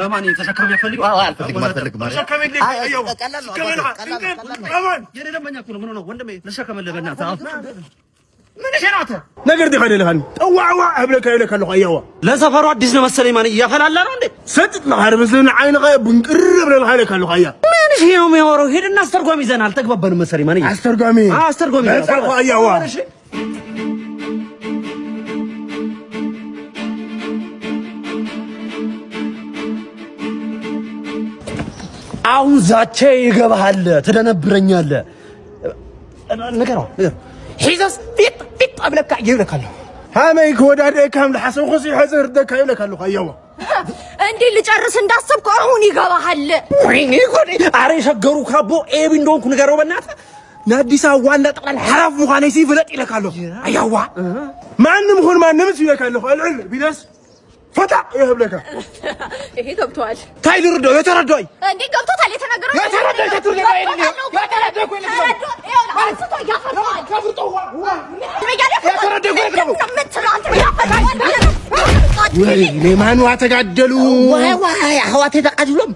ማን ተሸካሚ ያፈልግ? አልፈልግም አልፈልግም። ቀላል ነው ቀላል ነው። የኔ ደንበኛ እኮ ነው። ምን ሆነው ወንድሜ? ልሸከምልህ በእናትህ። ነገር ዲኻ ደለኻኒ ጠዋዕዋዕ ህብለካ ይብለካ ኣለኹ ኣያዋ። ለሰፈሩ አዲስ ነው መሰለኝ። ማን እያፈላላ ነው እንዴ? ሰጥጥ ለኻደ መስለኒ ዓይንኻ ብንቅር ብለልካ ይብለካ ኣለኹ ኣያ። ምን እሺ ነው የሚያወራው? ሄድና አስተርጓሚ ይዘናል። አልተግባባንም መሰለኝ። ማን አስተርጓሚ አስተርጓሚ መጻኹ ኣያዋ። አሁን ዛቻ ይገባሃል፣ ትደነብረኛለህ። ንገረው ንገረው። ሒዘስ ፊጥ ፊጥ አብለካ ይብለካ ኣለሁ። ሃመይ ክወዳድአካ ከም ዝሓሰብኩ ሕዚ ርደካ ይብለካ ኣለኹ ኣያዋ። እንዴ ልጨርስ እንዳሰብኩ አሁን ይገባሃል። ወይኔ ጉዴ! ኧረ የሸገሩ ካቦ ኤቢ እንደሆንኩ ንገረው በእናትህ። ንኣዲስ ኣበባ ዋና ጠቅላላ ሓላፍ ምዃነይ ሲ ፍለጥ ኢለካ ኣለኹ ኣያዋ። ማንም ኹን ማንም ይብለካ ኣለኹ ኣልዕል ቢለስ ፈታ የህብለካ። ይሄ ገብቶሃል። እንታይ ዝርድኦ የተረድኦይ? እንዴ ገብቶታል። የተናገረው ወይኔ ማን ተጋደሉ ዋይ ዋይ ኣሕዋተይ ተቃቲሎም።